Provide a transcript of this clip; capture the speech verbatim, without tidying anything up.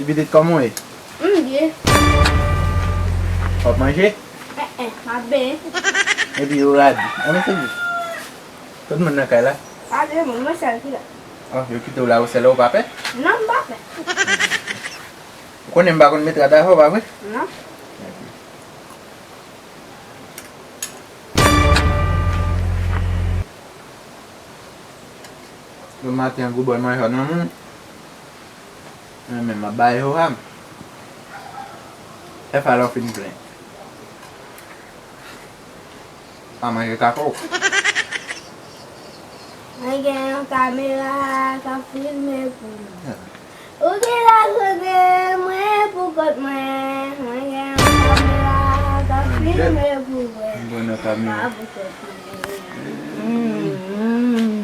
Ti pitit, kòman w ye? M byen. W ap manje? Eh, eh, m ap benyen. Epi yo radi. Ann, se di. Tout moun nan kay la? Pa de moun, mwen sèl ki la. Oh, yo kite w la, ou sèl, ou pa pè? Non, m pa pè. Ou konnen m pa konn met rad avè w, pa vre? Non. Bon maten an, gwo bòl manje nan moun. Mwen menm, m ap bay ho a m. Fè fè lè w fin plen. Pa manje kako. Mwen gen yon kamera k ap filme pou mwen. Ou ki la kote mwen pou kont mwen. Mwen gen yon kamera k ap filme pou mwen. Mwen nan kamera. Pa pou kont mwen. Mm, mm.